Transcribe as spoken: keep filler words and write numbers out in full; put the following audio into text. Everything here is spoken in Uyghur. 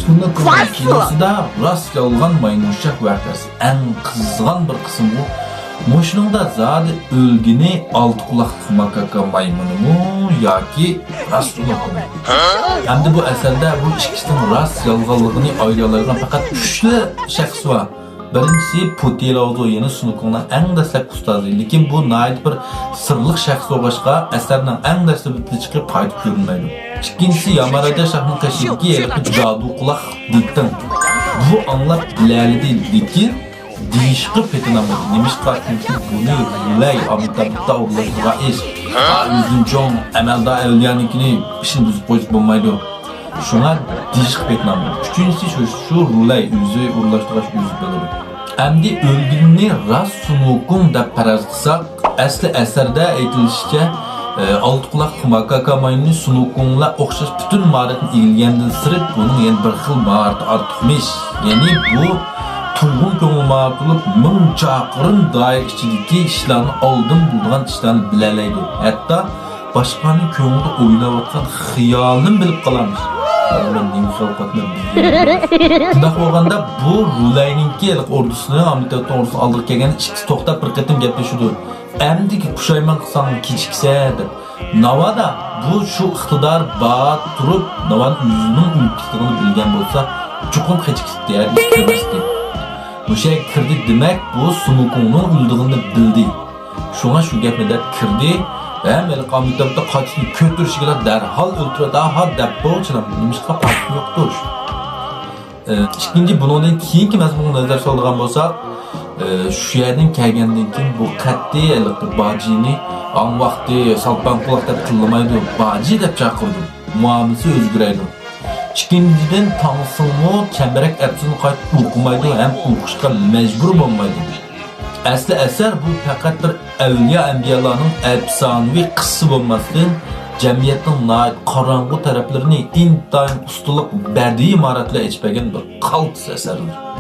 سۇنۇكۇنىڭ كىنوسىدا راست يالغان مايمۇنشاق ۋەقەسى ئەڭ قىزىغان بىر قىسىمغۇ. مۇشۇنىڭدا زادى ئۆلگىنى ئالتە قۇلاقلىق ماكاكا مايمۇنىمۇ ياكى راست سۇنۇكۇمۇ؟ ھەمدە بۇ ئەسەردە بۇ ئىككىسىنىڭ راست يالغانلىقىنى ئايرىيالايدىغان پەقەت ئۈچلا شەخس بار. بىرىنچىسى پۇتى لاۋزۇ، يەنى سۇنۇكۇڭنىڭ ئەڭ دەسلەپكى ئۇستازى. لېكىن بۇ ناھايىتى بىر سىرلىق شەخس بولغاچقا، ئەسەرنىڭ ئەڭ دەسلىپىدە چىقىپ قايتا كۆرۈنمەيدۇ. ئىككىنچىسى ياماراجا شاھنىڭ قېشىدىكى ھېلىقى جادۇ قۇلاق دىتىڭ. بۇ ئاڭلاپ بىلەلىدى، لېكىن دېيىشقا پېتىنالمىدى. نېمىشقا؟ چۈنكى بۇنى رۇلەي ئامىتابتا ئورۇنلاشتۇرغان ئىش. ئۆزىدىن چوڭ ئەمەلدار ئەۋلىيانىڭكىنى ئىشىنى بۇزۇپ قويۇشقا بولمايدۇ. شۇڭا دېيىشقا پېتىنالمىدى. ئۈچىنچىسى شۇ، شۇ رۇلەي ئۆزى ئورۇنلاشتۇرغاچ ئۆزى بىلىدۇ. ئەمدى ئۆلگىنىنى راست سۇنۇكۇڭ دەپ پەرەز قىلساق، ئەسلى ئەسەردە ئېيتىلىشىچە، ئە، ئالتە قۇلاق ماكاكا مايمۇنى سۇنۇكۇڭ بىلەن ئوخشاش پۈتۈن ماھارەتنى ئىگىلىگەندىن سىرت، بۇنىڭ يەنە بىر خىل ماھارىتى ئارتۇقمىش. يەنى بۇ تۇيغۇ كۆڭۈل ماھارىتى بولۇپ، مىڭ چاقىرىم دائىرە ئىچىدىكى ئىشلارنى ئالدىن بىلىدىغان ئىشلارنى بىلەلەيدۇ. ھەتتا باشقىلارنىڭ كۆڭلىدە ئويناۋاتقان خىيالىنى بىلىپ قالامىز. ھازىر مەن نېمە خىيال قىلىۋاتىمەن بىلمەيمەن. شۇنداق بولغاندا بۇ رۇلەينىڭكى ھېلىقى ئوردىسىنى، ئامىتابتىن ئوردىسىنى ئالدىغا كەلگەندە ئىككىسى توختاپ بىر قېتىم گەپلىشىدۇ. ئەمدىكى پۇشايمان قىلساڭ كېچىكىسەن دەپ. ناۋادا بۇ شۇ ئىقتىدار بار تۇرۇپ، ناۋادا ئۆزىنىڭ ئۆلۈپ كېتىدىغىنى بىلگەن بولسا، چوقۇم قېچىپ كېتەتتى، ھەرگىز كىرمەستى. مۇشۇ يەرگە كىردى، دېمەك بۇ سۇنۇكۇڭنىڭ ئۆلىدىغىنىنى بىلدى. شۇڭا شۇ گەپنى دەپ كىردى. ھەم ھېلىقى ئامىتابتا قاچىسىنى كۆتۈرۈشىگىلا دەرھال ئۆلتۈرۈۋەتتى. ھا، دەپتۇ، چىدام. نېمىشقا؟ پاكىتى يوقتۇر. ئە، ئىككىنچى، بۇنىڭدىن كېيىنكى مەزمۇنغا نەزەر سالىدىغان بولساق، ئە، شۇ يەردىن كەلگەندىن كېيىن بۇ قەتئىي ھېلىقى باجىنى ھاڭ ۋاقتى سالپاڭ قۇلاق دەپ تىللىمايدۇ، باجى دەپ چاقىرىدۇ. مۇئامىلىسى ئۆزگىرەيدۇ. ئىككىنچىدىن، تاڭسىڭمۇ چەمبىرەك ئەپسانىنى قايتا ئوقۇمايدۇ ھەم ئوقۇشقا مەجبۇر بولمايدۇ. ئەسلى ئەسەر بۇ پەقەت بىر ئەۋلىيا-ئەنبىيالارنىڭ ئەپسانىۋى قىسسىسى بولماستىن، جەمئىيەتنىڭ ناھايىتى قاراڭغۇ تەرەپلىرىنى ئىنتايىن ئۇستىلىق بەدىئىي ماھارەت بىلەن ئېچىپ بەرگەن بىر قالتىس ئەسەردۇر.